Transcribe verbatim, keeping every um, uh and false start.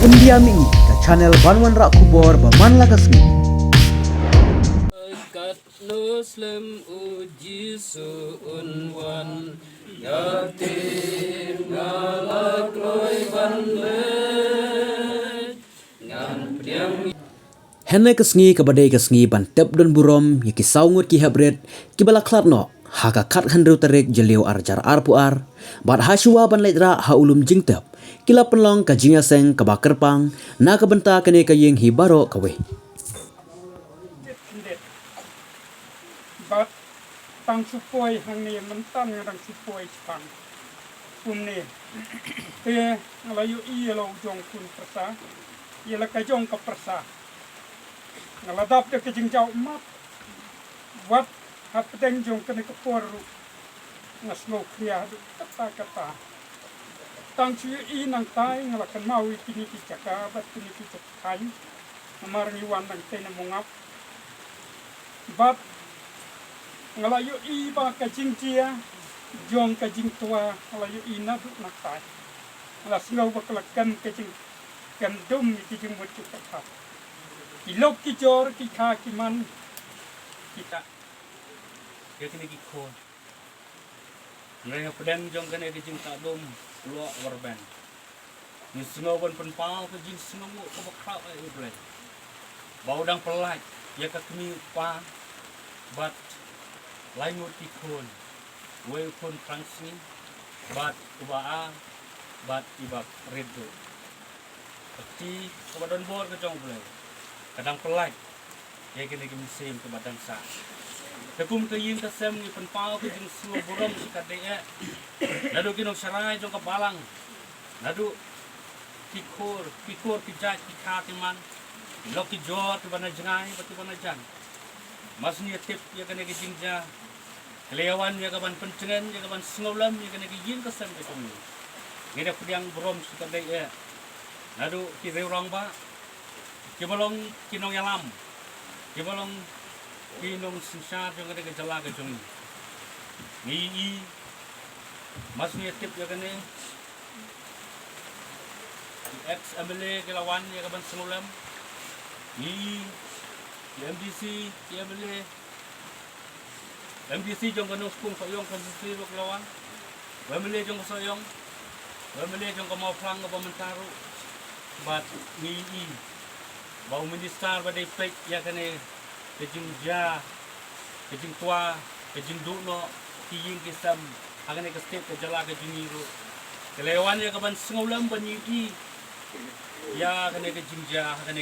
India Mih, ka channel ban wanrah khubor ba man la ka sngi. Katno slem u Jisu un wan, nga tim nga la kloi ban leit, ngan pdiang. Hynne ka sngi kaba dei ka sngi ban tep don burom ïa ki saw ngut ki heprit kiba la khlad noh ha ka khathynriew tarik Jylliew arhajar arphew ar, bad ha shuwa ban leit rah ha u lum jingtep, ki la pynlong ka jingïaseng kaba kyrpang na ka bynta kane ka ïing hi baroh kawei. Bad tang shu poi hangne mynta nga dang shu poi shaphang kumne. Te nga la ïohi ïa la u jong khun pyrsa, ïa la ka jong ka pyrsa. Nga la dap da ka jingjaw mat. Wat hapdeng jong kane ka por ruh nga sngew khia haduh katta katta. Tang shu ïohi nangtai nga la kynmaw ïa kine ki jaka bad kine ki jaka. Namar ngi wan dang tei na Mongap. Bad nga la ïohi ba ka jingjia jong ka jingtwa nga la ïohi naduh nangtai. Nga la sngew ba ka la kem ka jing, kem dum ïa ki jingmut jingpyrkhat. Ki lok ki jor ki kha ki man kita. Ïa kine ki khun. Hynrei hapdeng jong kane ka jingkah dum loh war beng, ngi sngew ban pynpaw ka jingsngewnguh kaba khraw, eh, U Blei, ba u dang pyllait ïa ka kmie u kpa bad lai ngut ki khun, uwei u khun thrang sngi bad uba ar bad iba rit duh. Ka kti kaba don bor ka jong U Blei ka dang pyllait ïa kine ki mynsiem kiba dang sah. Te kum ka ïing ka sem ngi pynpaw ka jingsngew burom shi katdei eh naduh ki nongsharai jong ka balang, naduh ki khor, ki khor ki jait, ki kha ki man, ki lok ki jor, kiba na jngai bad kiba na jan. Mar shu ngi tip ïa kane ka jingjia, ka la ïa wan ïa ka ban pyntngen, ïa ka ban sngewlem ïa kane ka ïing ka sem ka jong ngi. Ngi da pdiang burom shi katdei eh naduh ki riew rangbah, kiba long ki nongïalam, kiba long ki nongsynshar jong kane ka jylla ka jong ngi. Ngi ïohi, mar shu ngi tip ïa kane, ki ex M L A ki la wan ïa ka ban sngewlem. Ngi ïohi ki M D C, ki M L A, M D C jong ka Nongstoiñ Sohiong constituency ruh ki la wan. U M L A jong ka Sohiong, u M L A jong ka Mawphlang kaba mynta ruh. Bad ngi ïohi ba u minister ba dei peit ïa kane ka jingjia, ka jingtwa, ka jingduh noh ki ïing ki sem ha kane ka state ka jylla ka jong ngi ruh, ka la ïa wan ïa ka ban sngewlem ban ïohi ïa kane ka jingjia ha kane